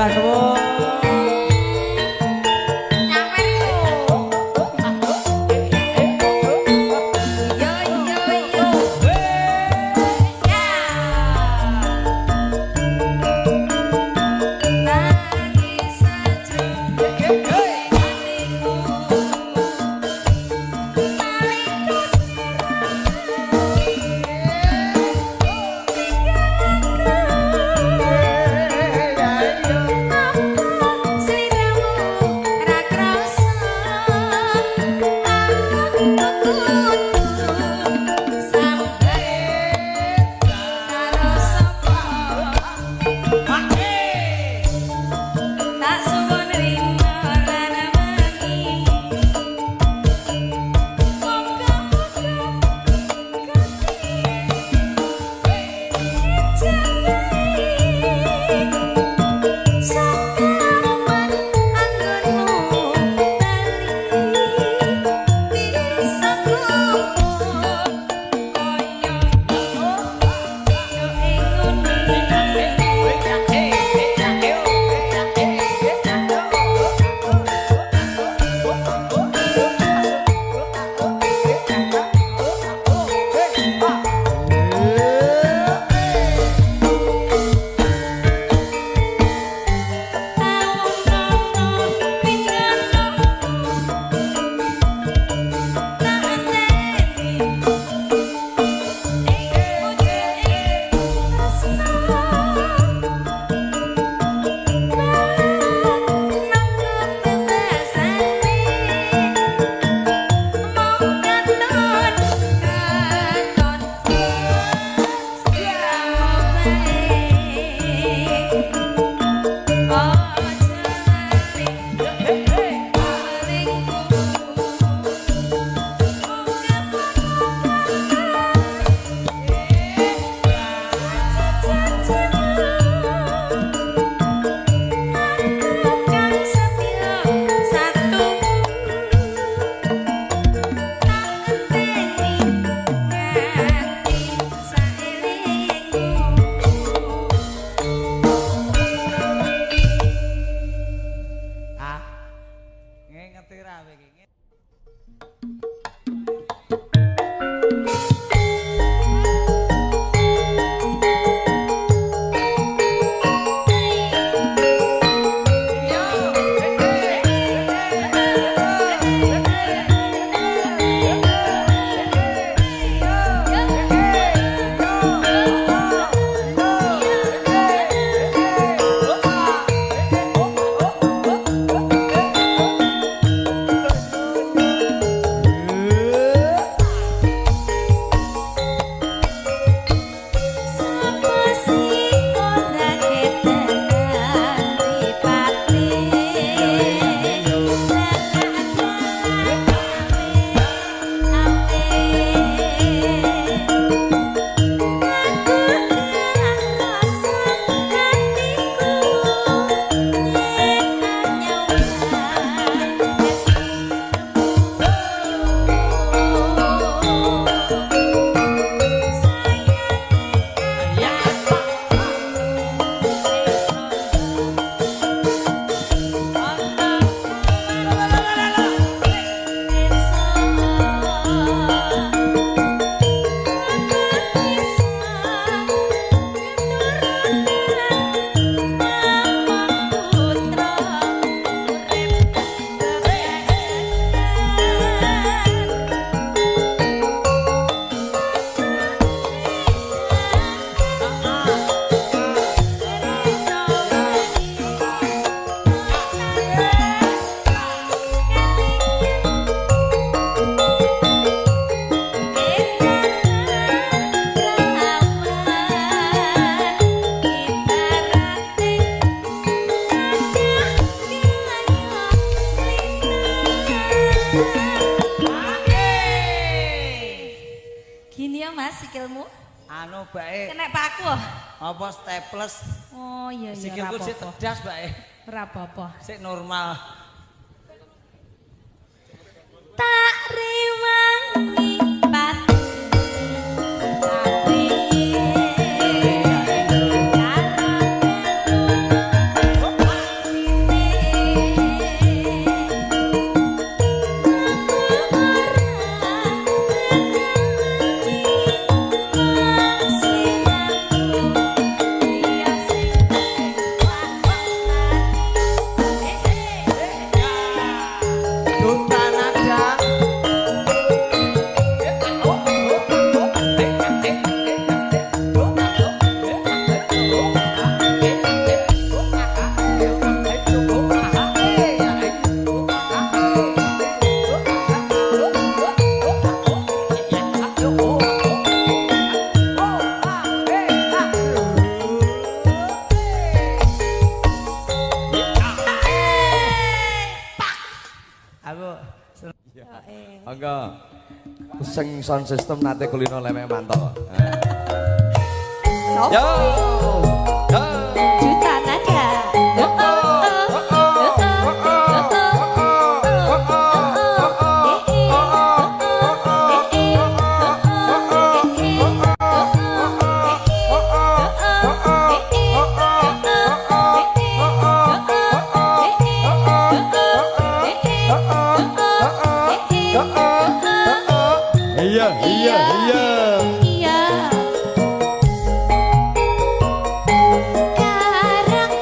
Sembah nuwun. Nyampe lho. Yo yo yo. Ya. Nangis sajroning atiku. Nalika sliramu ra krasa, aku kudu sampe karo sapa, tak suwun rina lan wengi, muga-muga Gusti ngejabahi sakapan anggonmu bali, bisa kumpul kaya yo ing ngene. Taun nono pindano tak enteni ing pucuke tresno, nangka bebasane mung katon katon sliramu bae. Aja lali elingku, muga-muga janjimu, aku kang setya satumu, tak enteni nganti saelingku. Ah. Ngerti ra kowe iki? Sapa sing ora ketenan mripate, aku rasa hatiku yen nyawang. Gini ya Mas sikilmu. Anu bae. Kena paku. Apa staples? Oh iya iya. Sikilku sik tedas bae. Ora apa-apa. Sik normal. Tak rewangi pati. Tapi karo Juta nada. Aku Monggo. Sing sound system nate kulino lemek manto. Sopo? Yo. Yo. Juta nada. Oh, oh, oh, oh, oh, oh, oh, Iya, iya, iya. Iya. Karang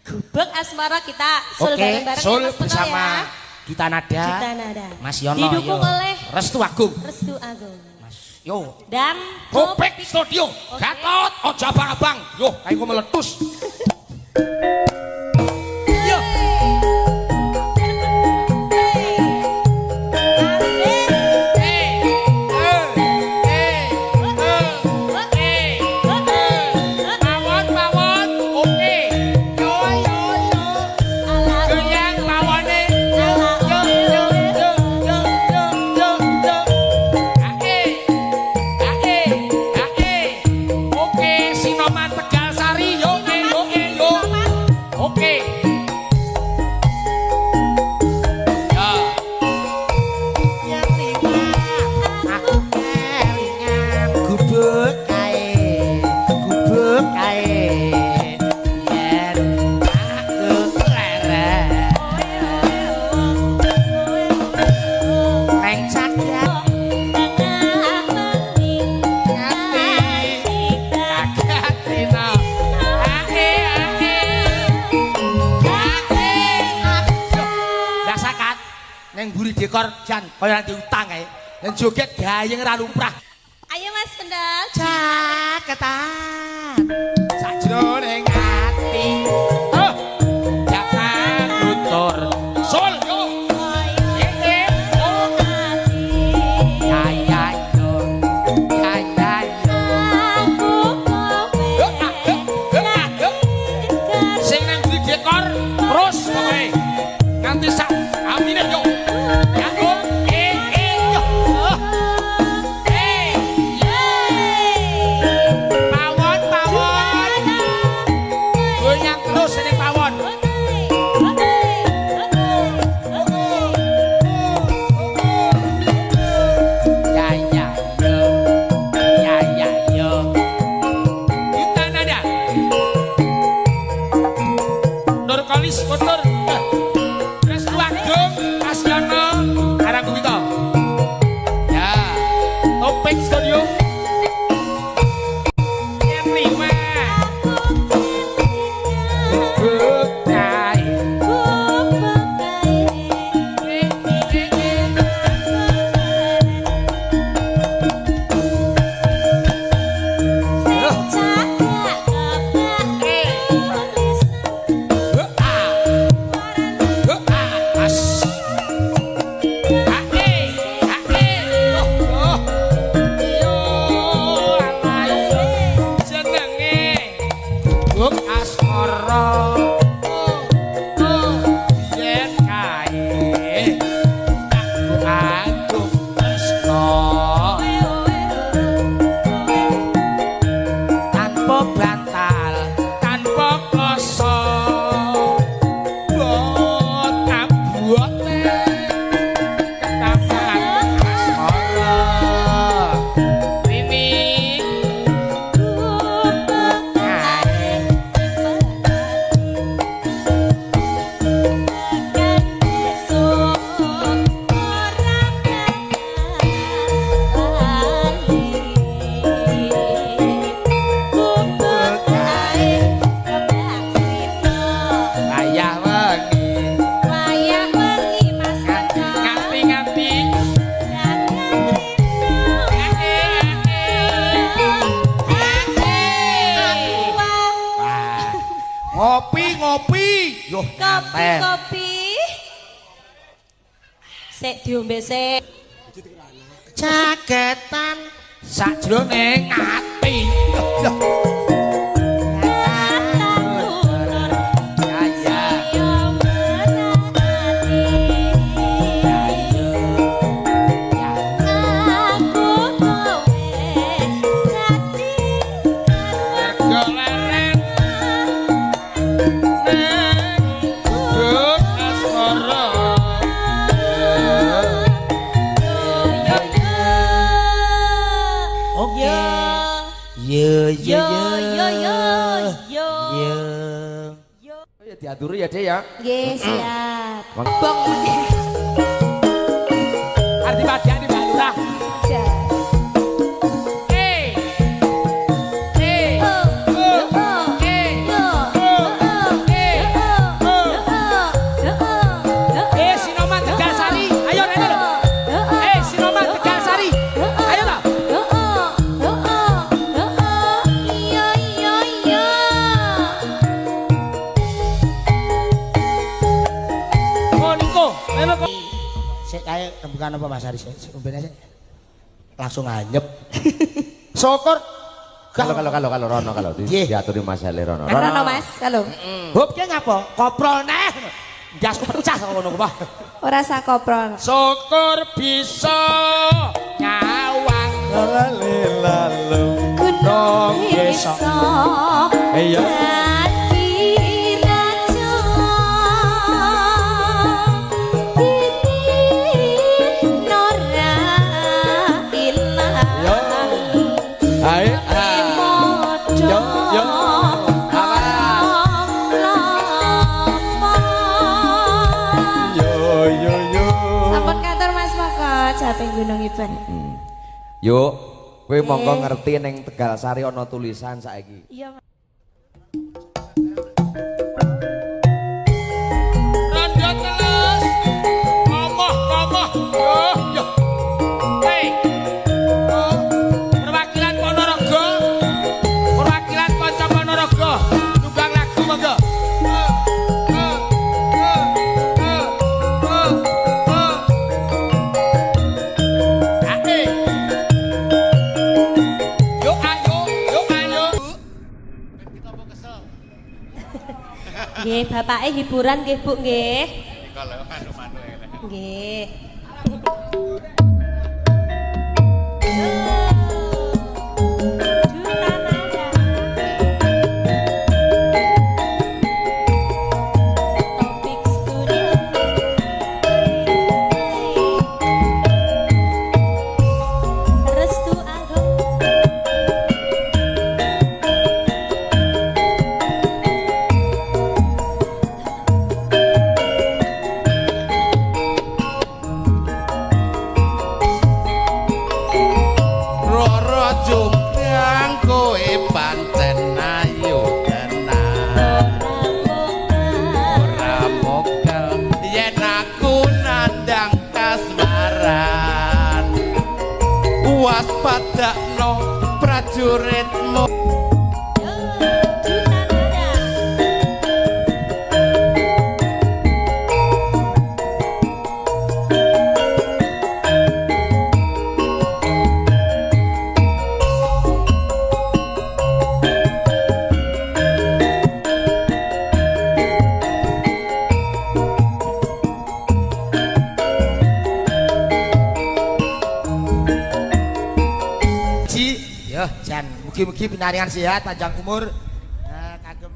Gubuk Asmara kita sul Oke, bareng-bareng sul ya, Mas Peno bersama ya. Gita Nada. Gita Nada. Mas Yono. Didukung yo. oleh Restu Agung. Restu Agung. Mas yo. Dan Kopek Studio. Oke. Gatot ojo abang-abang. Yo, ayo meletus. Yo. Pawon, pawon. Oke. Yo yo yo. Goyang pawone. Yo yo yo yo yo yo yo. Ae. Ae. Ae. Oke, Sinoman Tegal Sari. Yo yo yo. Oke. Ya. Aku kelingan gubuk kae, gubuk kae. Yen aku leren neng cakra Ngati. Katrina. Ae ae. Ae. Dasakat neng mburi dekor jan kaya nanti utang kae. Neng joget gayeng ra lumrah. Ayo Mas Kendal. Caketan Sajroning ati. Oh. Jangan nutur. Sol yo. Eh, oh. Ya ya yo. Ya ya yo. Yo, ah, yo, yo, ah, yo. Sing nang mburi dekor terus pokoke. Nganti sak amine yo. Ya oh, eh eh yo. Oh. Eh, pawon pawon. Goyang terus ning pawon. Ya ya yo. Ya ya yo. Gita Nada. Nur Kolis Kotor. Restu Agung Mas Yono Karangguwito. Ya. Topeng Studio. Yen lima. Gubuk kae. Eh, eh, eh. Huh, ah. Huh, ah. As. Ah, eh. Ah, eh. Oh, oh. Yo, alah, yo. Jenenge Gubuk Asmara. Oh, oh, yen kae aku agung tresna Tanpa bantal. tanpa kloso. Bot ambote ketapan asmara. Rini Ayah wengi. nganti-nganti Wah. Ngopi ngopi. Yo Kopi kopi. Sik diombe sik. Caketan Sajroning ati. Ya ya. Ya yo. Ya. Mergo leren nang gubuk asmara. Oke. Yo yo Yo yo yo yo. Yo. Yo. Ya diaturi ya, Dek ya. Nggih, siap. Bong. Arti padiane Mbak Lurah. Eh. Eh. Oh, Oh. oh, Eh. yo. Oh. Kae rembukan apa Mas Aris? Ombene sik. Langsung anyep. Syukur. Kalau Rono kalau diaturi Mas Ale Rono. Rono Mas, halo. Hop ki ngapa? Koprol neh. Ndasku pecah kok ngono ku, Pak. Ora sak koprol. Syukur bisa nyawang Lalu Gunung iso. Iya. Dadi raja. Titi nora ilang. Ayo. Yo yo. Yo yo yo. Sampun kantor Mas Moko, caping Gunung Iben. Yuk, kowe monggo ngerti ning Tegal Sari ana tulisan saiki. Iya. Rondo teles. Komoh-komoh. Yo yo. Hei. Oh, perwakilan Ponorogo. Perwakilan kanca Ponorogo. Tunggang lagu monggo. Yo ayo, yo ayo. Nggih, bapake hiburan nggih, Bu nggih. Nggih. Duta Nada. Topik Studio. Restu Agung. Roro jumbrang kowe pancen ayu tenan. Ora mokel yen aku nandang kasmaran. Waspadakno prajuritmu. Duta Nada. Ji, yo jan mugi-mugi pinaringan sehat, panjang umur. Nah, kagem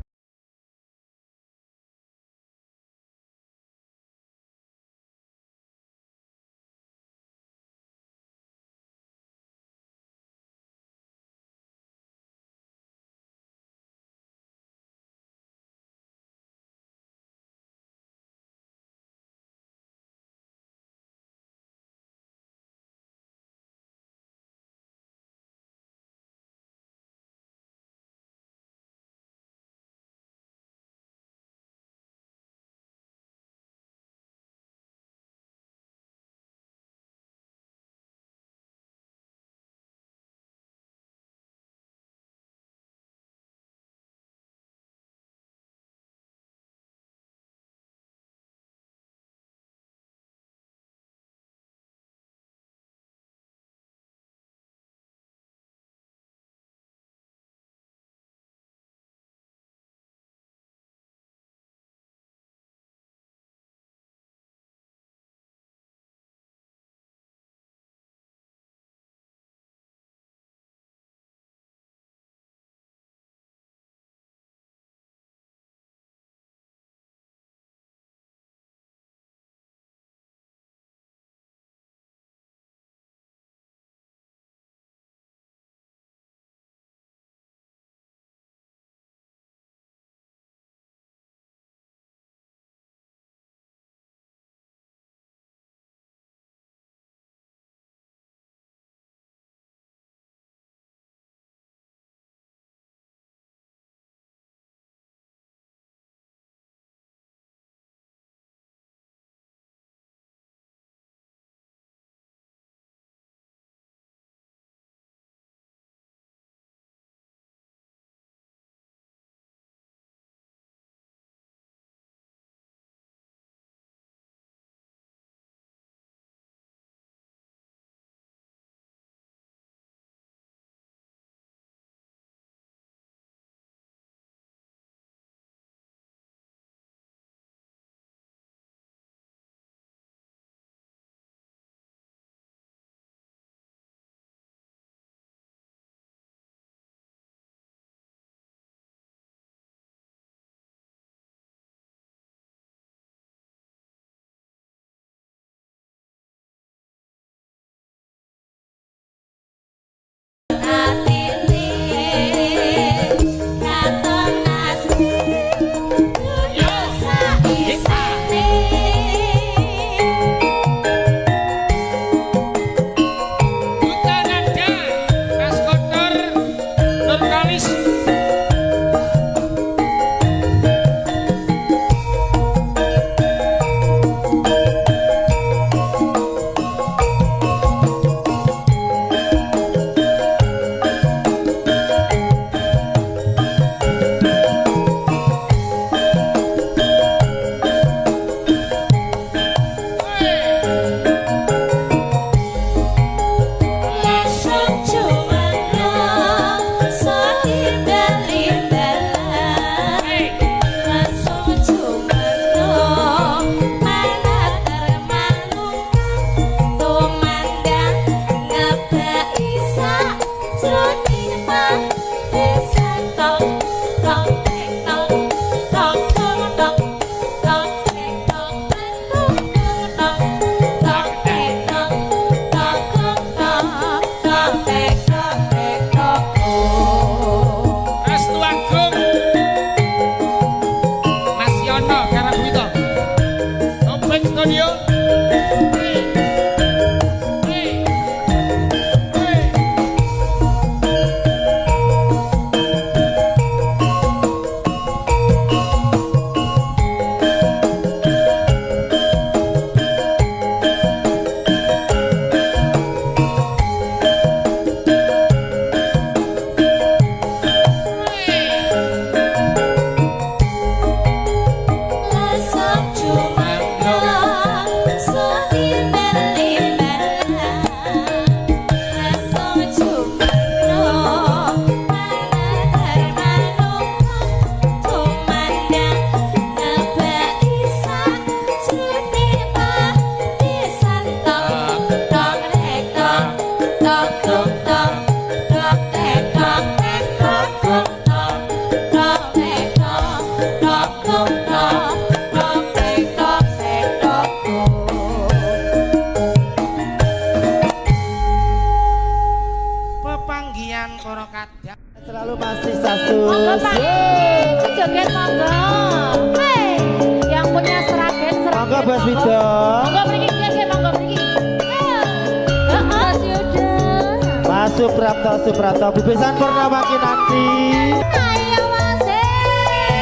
Atine katon asli dunya saisine. Duta Nada, Mas Kotor, Nurkalis. Langsung juwana sodi bali-balan. Langsung juwana mana termalukan tumandang ngebaki sajroning padesan tok tok tek tok tok tok tok tok tek tok tok tok tok tek tok tok tok tok tek tok tek tok. Restu Agung, Mas Yono Karangwito, Open Studio. Hey. Hey. Hey. Langsung jumeneng sodi bali-balan. Langsung jumeneng mana termalukan tumandang ngebaki sajroning padesan tok tok tek tok tok tok tok tok tek tok tek tok tok tok tok tek tok tok tok tok tok tek tok tek tok tok. Pepanggihan para kadang. Selalu masih Sasus. Monggo Pak, joget monggo. Hei, yang punya seragen seragen. Monggo Bos Wido. Monggo mriki nggih, monggo mriki. Ayo. Heeh, Mas Yuda. Mas Suprapto Suprapto Bibisan Purnama Kinanti. Ayo Mas. Rasa atiku.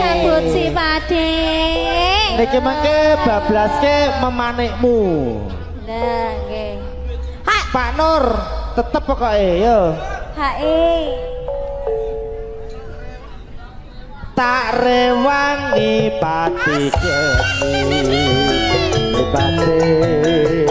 Cabut si Pade. Niki mangke bablaske memanikmu. Lah nggih. Hak Pak Nur tetep pokoke yo. hae. Tak rewangi pati geni pati.